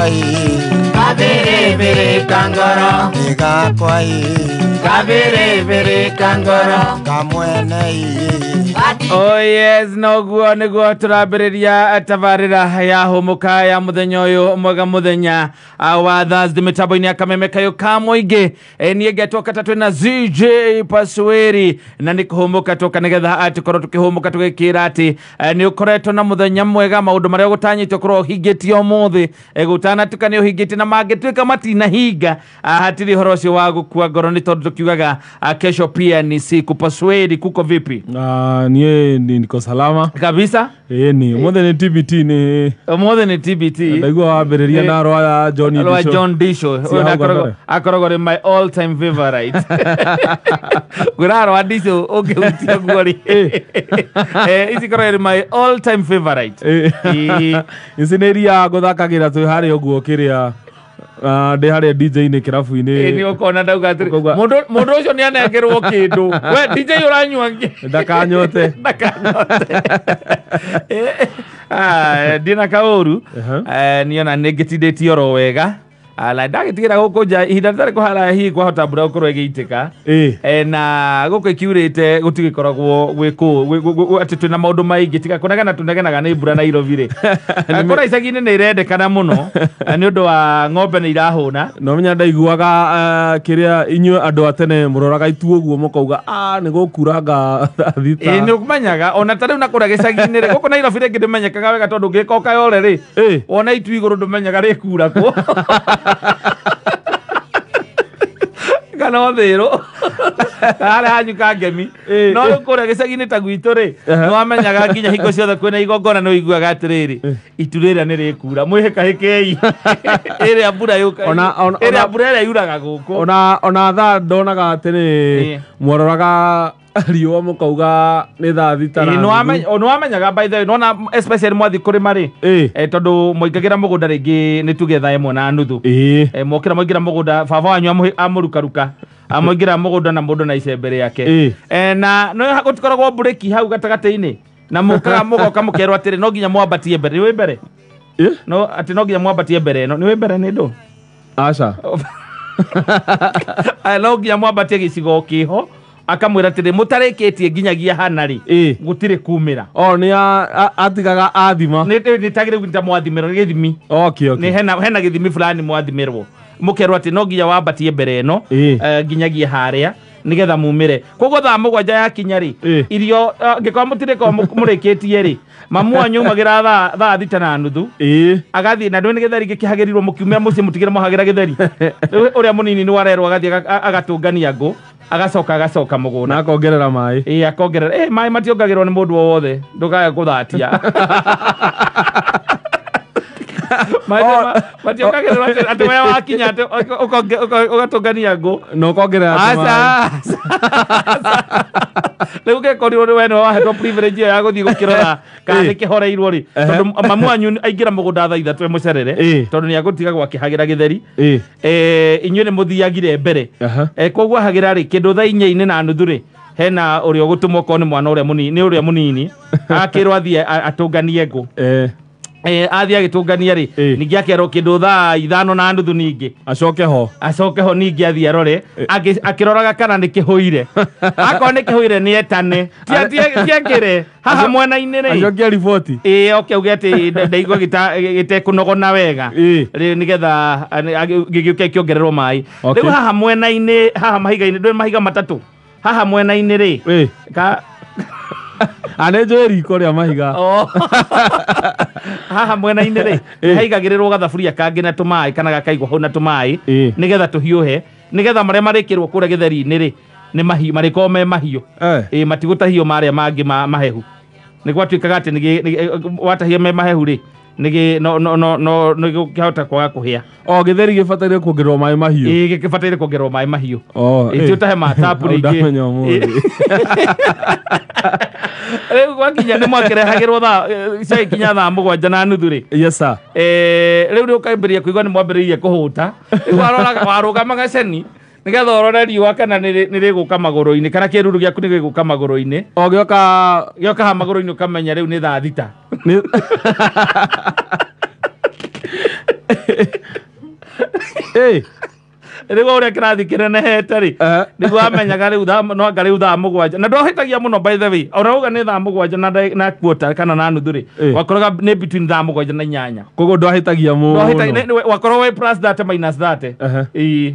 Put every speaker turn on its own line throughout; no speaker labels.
Nĩgakwa
Kabiribirika ngoro
Nĩgakwa
Kabiribirika ngoro
Kamwene.
Oh yes, noguo niguo turambĩrĩria tabarĩra ya hũmũka ya mũthenya ũyũ mwega mũthenya wa Thursday mĩtambo-inĩ ya kameme kayũ ka mũingĩ. Niĩ ngetwo kata twĩna ZJ Pasweri na nĩ kũhũmũka twoka nĩgetha tũkorwo tũkĩhũmũka tũgĩkĩra atĩ nĩ ũkoretwo na mũthenya mwega, maũndũ marĩa ũgũtanyĩte ũkorwo ũhingĩtie ũmũthĩ gũtanatuka nĩ ũhingĩtie na mangĩtuĩka matinahinga, hatirĩ ũhoro ũcio wa gũkua ngoro nĩ tondũ tũkiugaga kesho pia ni siku. Pasweri, kuko vipi?
Niĩ niko salama
kabisa.
Ni umuthi ni TBT ni
umuthi ni TBT
ndaigua wambĩrĩria na rwa ya John
Disho, John Disho akoragwo ni my all time favorite. Gura rwa Disho ũngĩhutia guo rĩ, ici koragwo ni my all time favorite.
Ici nĩ iria ngũthakagĩra twĩ harĩa ũguo kĩrĩa ndĩ harĩa DJ-inĩ kĩrabu-inĩ.
Nĩ ũkona ndauga atĩrĩ mũndũ ũcio nĩ anengerwo kĩndũ, we DJ ũranyua
ndakanyote
ndakanyote. Ndina kaũru niona nĩ ngĩtindĩtie oro wega na ndagĩtigĩra gũkũ nja ihinda rĩtarĩ kũharaya hihi kwahota mbura gũkorwo ĩgĩitĩka na gũkũ ĩkiurĩte gũtigĩkoragwo gwĩkũ atĩ twĩna maũndũ maingĩ tiga kũnegena tũnegenaga nĩ mbura Nairobi rĩ. Kũrĩa icagi-inĩ nĩ irendekana mũno nĩ ũndũ wa ng'ombe nĩ irahũna.
No menya ndaiguaga kĩrĩa inyuĩ andũ a tene mũroraga itu ũguo mũkauga nĩ gũkuranga thaa thita.
Nĩ ũmenyaga ona ta rĩu na kũrĩa gĩcagi-inĩ rĩ, gũkũ Nairobi rĩngĩ ndĩmenyekaga wega tondũ ũngĩka ũkayore rĩ, wona itu igũrũ ndũmenyaga rĩkura kũ kana ũthĩrwo harĩa hanyu ka ngemi. No rĩu kũrĩa gĩcagi-inĩ ta gwitũ rĩ, nĩwamenyaga nginya hingo ciothe kwĩna igongona nĩ ũiguaga atĩrĩrĩ itu rĩrĩa nĩ rĩkura mwĩhĩkahĩkei ĩrĩa mbura yũka ĩrĩa mbura ĩrĩa yuraga gũkũ.
Ona thaa ndonaga atĩrĩ mwaroraga riũa mũkauga nĩ thaa thita na nuthu.
Nĩwamenyaga by the way, nĩwona especially mwathiĩ kũrĩma rĩ, tondũ mũingagĩra mũgũnda rĩngĩ nĩ tuge thaa ĩmwe na nuthu, mokĩra mũingĩra mũgũnda baba wanyu amũrukaruka amũingĩra mũgũnda na mũndũ na icembe rĩake, na no gũtikoragwo mburĩki hau gatagatĩ-inĩ na mũkaga mũgoka mũkerwo atĩrĩ no nginya mwambatie mbere. Nĩ wĩ mbere? No atĩ no nginya mwambatie mbere ĩno. Nĩ wĩ mbere nĩ ndũ?
Aca.
No nginya mwambatie gĩcigo kĩho akamwĩra atĩrĩ mũtarĩkĩtie nginyagia hana rĩ gũtirĩ kumĩra.
Nĩ atigaga athima
nĩ tagĩrĩu ta mwathimĩrwo nĩ gĩthimi. Nĩ hena gĩthimi fulani mwathimĩrwo mũkerwo atĩ no nginya wambatie mbere ĩno nginyagia harĩa nĩgetha mumĩre. Koguo thaa mũgwanja yakinya rĩ, irio angĩkorwo mũtirĩkorwo mũrĩkĩtie rĩ, mamu wanyu aumagĩra thaa thita na nuthu agathiĩ na ndũĩ nĩ gĩtheri gĩkĩhagĩrirwo mũkiumĩra mũciĩ mũtigĩre mwahagĩra gĩtheri. Rĩu ũrĩa mũnini nĩ warerwo agathiĩ agatũngania ngũ agacoka agacoka mũgũnda
na akongerera maĩ.
Akongerera maĩ mationgagĩrwo nĩ mũndũ o wothe, ndũkae gũthatia. Mationgagĩrĩrwo atĩ we wakinya atĩ ũgatũngania ngũ
na ũkongerera
maĩ. Rĩu ũngĩkorirwo we nĩwe wahetwo privilege ĩyo ya gũthiĩ gũkĩrora kana nĩ kĩhoreirwo rĩ, tondũ mamu wanyu aingĩra mũgũnda thaa ithatũ e mũcerere tondũ nĩ agũtiga gwakĩhagĩra gĩtheri, inyuĩ nĩ mũthiagire mbere, koguo ahagĩra rĩ kĩndũ thaa inya-inĩ na nuthu rĩ, hena ũrĩa ũgũtũmwo okorwo nĩ mwana ũrĩa mũnini, nĩ ũrĩa mũnini akĩrwo athiĩ atũnganie ngũ. Athiĩ agĩtũngania rĩ, ningĩ akerwo kĩndũ thaa ithano na nuthu ningĩ acoke ho ningĩ athiĩ arore akĩroraga kana nĩ kĩhũire. Akorwo nĩ kĩhũire nĩ etane tiakĩre haha mwena-inĩ rĩ
acokie riboti.
Oke auge atĩ ndaigua gĩtekũnogona wega rĩ nĩgetha gĩgĩũke kĩongererwo maĩ. Rĩu haha mwena-inĩ haha mahiga-inĩ ndũĩ mahiga matatũ haha mwena-inĩ rĩ ka
Nĩ njũĩ riko rĩa mahiga.
Haha mwena-inĩ rĩ haigagĩrĩrwo gathaburia kangĩ na tũmaĩ kana gakaigwo hau na tũmaĩ nĩgetha tũhiũhe nĩgetha marĩa marĩkĩrwo kũrĩa gĩtheri-inĩ rĩ nĩ mahiũ marĩkorwo me mahiũ, matigũtahio marĩa mangĩ mahehu. Nĩ gwatuĩkaga atĩ watahia me mahehu rĩ no no no no nĩgũkĩhota kwaga kũhĩa.
Gĩtheri gĩbataire kuongererwo maĩ mahiũ.
Gĩbataire kuongererwo maĩ mahiũ. Ti ũtahe matapu rĩngĩ.
Ndamenya ũmũthĩ.
Rĩu gwakinya nĩ mwakĩrehagĩrwo thaa ciagĩkinya thaa mũgwanja na nuthu rĩ.
Yes sir.
Rĩu nĩ ũkambĩrĩria kũigua nĩ mwambĩrĩirie kũhũta. Rĩu waroraga warũgamaga ceni nĩgetha ũrore riũa kana nĩ rĩgũka magũrũ-inĩ kana kĩruru gĩaku nĩ gĩgũka magũrũ-inĩ. Gĩoka haha magũrũ-inĩ ũkamenya rĩu nĩ thaa thita. Rĩu ũrĩa kĩrathi kĩnenehete rĩ, nĩguo amenyaga rĩu no anga rĩu thaa 7 na ndwahĩtagia mũno by the way, ona uga nĩ thaa 7 na quarter kana na nuthu rĩ, wakoraga nĩ between thaa 7 na 8.
Koguo ndwahĩtagia mũno.
Wakorwo wĩ plus 30 minus 30. Ĩĩ.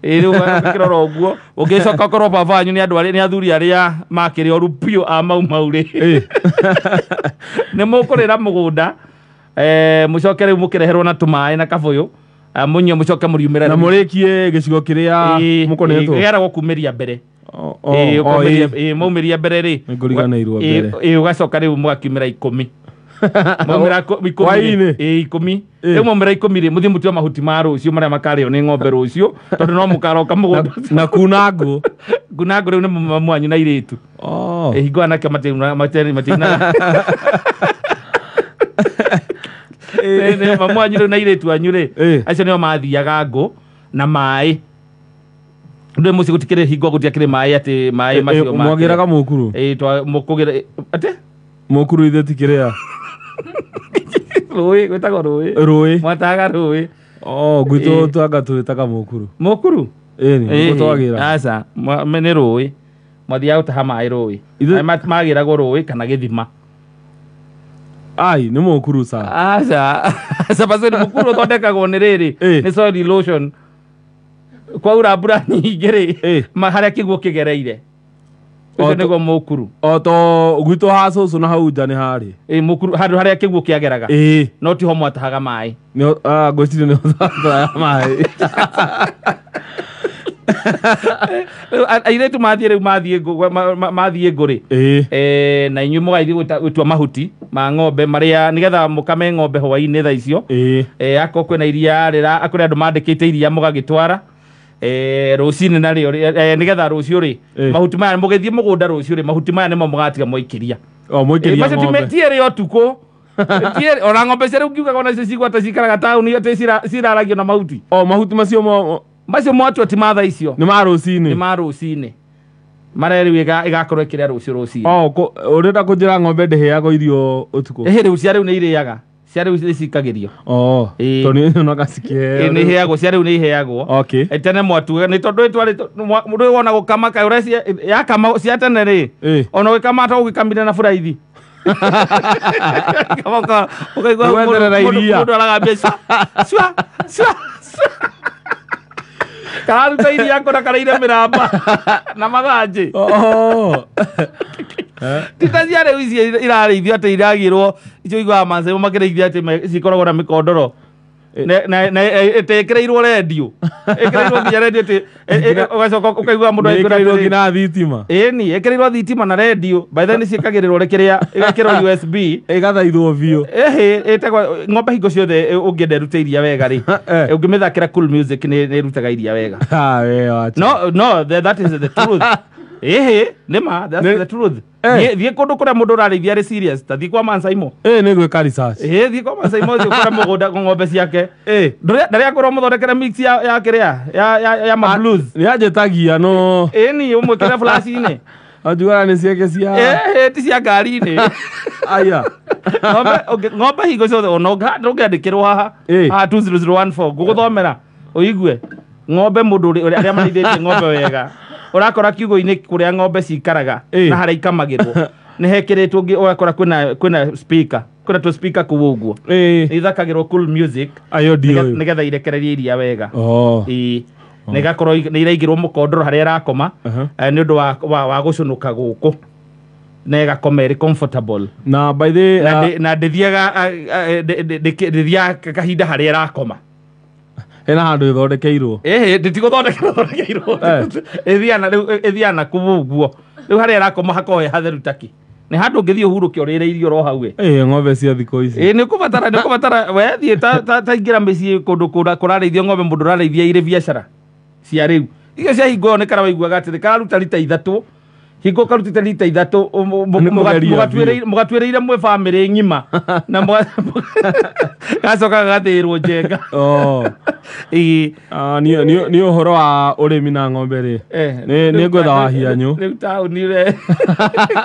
Rĩu ũkĩrora ũguo ũngĩcoka ũkorwo baba wanyu nĩ andũ arĩa nĩ athuri arĩa makĩrĩ oru biũ a Mau Mau rĩ, nĩ mũkũrĩra mũgũnda, mũcoke rĩu mũkĩreherwo na tũmaĩ na kabũyũ, mũnyue mũcoke mũriumĩre
na mũrĩkie gĩcigo kĩrĩa mũkonetwo.
Gĩeragwo kumĩria mbere. Maumĩria mbere rĩ,
nĩngũriganĩirwo mbere.
Ũgacoka rĩu mũgakiumĩra 10. Maumĩra 10 10. Rĩu maumĩra 10 rĩ, mũthiĩ mũtue mahuti ma rũciũ marĩa makarĩo nĩ ng'ombe rũciũ, tondũ no mũkaroka mũgũnda.
Na kuna ngũ.
Kuna ngũ rĩu nĩ mamu wanyu na airĩtu. Hingo anake matiunaga. Mamu wanyu rĩu na airĩtu anyu rĩ, acio nĩo mathiaga ngũ na maĩ. Ndũ mũciĩ gũtikĩrĩ hingo gũtiakĩrĩ maĩ atĩ maĩ macio
ma. Mwagĩraga mũkuru?
Mũkũgĩra atĩ?
Mũkuru ithe tikĩrĩa.
Rũĩ, gwĩtagwo rũĩ.
Rũĩ.
Mwatahaga rũĩ.
Gwitũ twanga twĩtaga mũkuru.
Mũkuru?
Ĩni, nĩguo twagĩraga.
Aca, nĩ rũĩ. Mwathiaga gũtaha maĩ rũĩ. Magĩragwo rũĩ kana gĩthima.
Ai, nĩ mũkuru sa.
Aca, aca basi nĩ mũkuru ũthondekagwo nĩ rĩrĩ, nĩ soil erosion. Kwaura mbura nyingĩ rĩ, harĩa kĩguũ kĩgereire. Ũcio nĩguo mũkuru.
O to gwitũ ha cũcũ na hau nja nĩ harĩ.
Mũkuru handũ harĩa kĩguũ kĩageraga. No tiho mwatahaga maĩ.
Ngwĩciria nĩho twatahaga maĩ.
Airĩtu mathiĩ rĩu mathiĩ ngũ rĩ, na inyuĩ mũgathiĩ gũtua mahuti ma ng'ombe marĩa nĩgetha mũkame ng'ombe hwaĩ-inĩ thaa icio. Akorwo kwĩna iria rĩra, kũrĩ andũ mandĩkĩte iria mũgagĩtwara. Rũcinĩ narĩo nĩgetha rũciũ rĩ, mahuti maya mũgĩthiĩ mũgũnda rũciũ rĩ, mahuti maya nĩmo mũgatiga mwaikĩria.
Mũikĩria ng'ombe.
Ti ĩrĩ ũtukũ. Ona ng'ombe cia rĩu ngiugaga onacio cigwata cikaraga taũni atĩ ciraragio na mahuti.
Mahuti macio
macio mwatua ti ma thaa icio.
Nĩ ma rũcinĩ.
Nĩ ma rũcinĩ. Marĩa rĩu ĩgakorwo ĩkĩrĩa rũciũ rũcinĩ.
Ũrenda kũnjĩra ng'ombe ndĩheagwo irio ũtukũ?
Rĩu cia rĩu nĩ irĩaga. Cia rĩu nĩ cikagĩrio.
Tondũ nĩ nyonaga cikĩheo.
Nĩ iheagwo, cia rĩu nĩ iheagwo. Tene mwatuaga nĩ tondũ twarĩ mũndũ wona gũkama kaĩ ũrĩa yakama cia tene rĩ, ona ũgĩkama ta ũgĩkamire na buraithi. Ũkaigua mũndũ aragambia cua cua cua. Kararuta iria kũna karaire mĩramba na mathanjĩ. Ti ta cia rĩu ici irarĩithio atĩ iragĩrwo icio iguaga Maasai makĩrĩithia atĩ cikoragwo na mĩkondoro na ĩtĩkĩrĩirwo rendio, ĩkĩrĩirwo nginya rendio atĩ ũgacoka ũkaigua mũndũ
agĩkwĩra nginya thitima.
Ĩni, ĩkĩrĩirwo thitima na rendio. By the way nĩ ciĩkagĩrĩrwo kĩrĩa ĩgekĩrwo USB
ĩgathaithwo biũ.
Ĩtagwo ng'ombe hingo ciothe ũngĩenda ĩrute iria wega rĩ, ũngĩmĩthakĩra cool music nĩ ĩrutaga iria wega. No, that is the truth. Nĩma, that's the truth. Thiĩ kũndũ kũrĩa mũndũ ũrarĩithia arĩ serious, ta thiĩ kwa Mansaimo.
Nĩ gwĩka research.
Thiĩ kwa Mansaimo thiĩ ũkore mũgũnda ng'ombe ciake. Ndarĩa akorwo mũthondekere mix ya kĩrĩa ya ma blues.
Nĩ anjĩtagia no.
Ĩni ũmwĩkĩre flash-inĩ.
Anjugaga nĩ ciake cia.
Ti cia ngari-inĩ.
Aya.
Ng'ombe hingo ciothe ona ndũngĩandĩkĩrwo haha. Haha 20014 ngũgũthomera ũigue. Ng'ombe mũndũ arĩa marĩithĩtie ng'ombe wega. Ũrakora kiugũ-inĩ kũrĩa ng'ombe cikaraga na harĩa ikamagĩrwo nĩ hekĩrĩtwo ũgakora kwĩna speaker, kwĩna tũ speaker kũu ũguo. Nĩ ithakagĩrwo cool music nĩgetha irekererie iria wega. Na igakorwo nĩ iraigĩrwo mũkondoro harĩa ĩrakoma nĩ ũndũ wa gũcũnũka gũkũ na ĩgakoma ĩrĩ comfortable.
Na by the
na ndĩthiaga kahinda harĩa ĩrakoma.
Hena handũ ĩthondekeirwo.
Ndĩtigũthondekerwo thondekeirwo. Ĩthiaga na kũu ũguo. Rĩu harĩa ĩrakoma hakoragwo he hatheru taki. Nĩ handũ ũngĩthiĩ ũhurũke ũrĩre irio oro hau.
Ng'ombe cia thikũ ici.
Nĩ ũkũbatara, nĩ ũkũbatara we thiĩ ta ingĩra mĩciĩ kũndũ kũrarĩithio ng'ombe mũndũ ũrarĩithia irĩ biacara cia rĩu. Icio cia hingo ĩyo nĩ karawaiguaga atĩrĩ kararuta rita 3. Hingo karutĩte rita 3 mũgatuĩrĩire mwĩ bamĩrĩ ng'ima na gacoka gagathĩĩrwo njenga.
Nĩ ũhoro wa ũrĩmi na ng'ombe rĩ, nĩ ngwetha wahianyũ.
Rĩu taũni re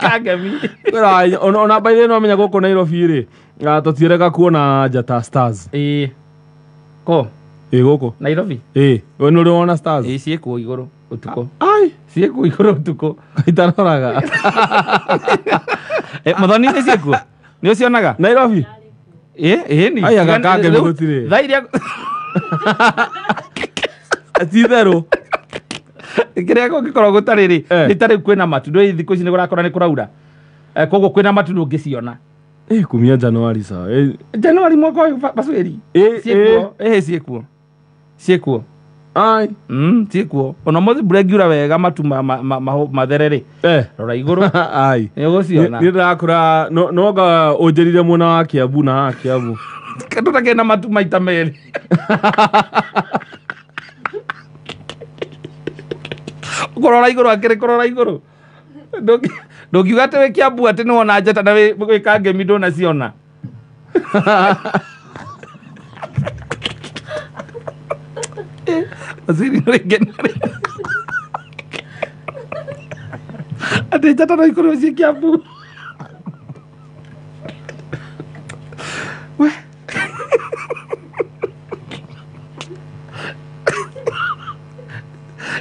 kangemi.
Ona by the way no menya gũkũ Nairobi rĩ, tũtiĩrega kuona Njata Stars.
Ko?
Ĩ gũkũ.
Nairobi.
Ĩ, we nĩ ũrĩ wona stars?
Ĩ ciĩkuo igũrũ ũtukũ.
Ai,
Ciĩkuo igũrũ ũtukũ.
itaroraga.
Muthoni nĩ ciĩkuo? Nĩ ũcionaga?
Nairobi.
Ĩ, ĩ ni.
Ai, anga Kangemi gũtirĩ.
Thaa iria
Ti itherũ.
Kĩrĩa kũngĩkorwo gũtarĩ rĩ, nĩ ta rĩu kwĩna matu. Ndũĩ thikũ ici nĩ kũrakora nĩ kũraura. Koguo kwĩna matu ndũngĩciona.
Kumia Januari sawa.
Januari mwaka ũyũ Bacwĩri. Ciĩkuo. Ciĩkuo. Ciĩkuo.
Ai.
Ciĩkuo. Ona mũthĩ mbura ĩngiura wega matu mathere rĩ. Rora igũrũ.
Ai.
Nĩ ũgũciona.
Nĩ ndĩrakora no nga ũnjĩrire mwena wa Kiambu na haha Kiambu.
Tũtakĩrĩ na matu maita merĩ. Kũrora igũrũ akĩrĩ kũrora igũrũ. Ndũngiuga atĩ wĩ Kiambu atĩ nĩ wona njata na wĩ Kangemi ndũnaciona. Waziri nĩ rĩngĩ. Atĩ njata no ikorwo ciĩ Kiambu. We.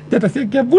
Njata cia Kiambu.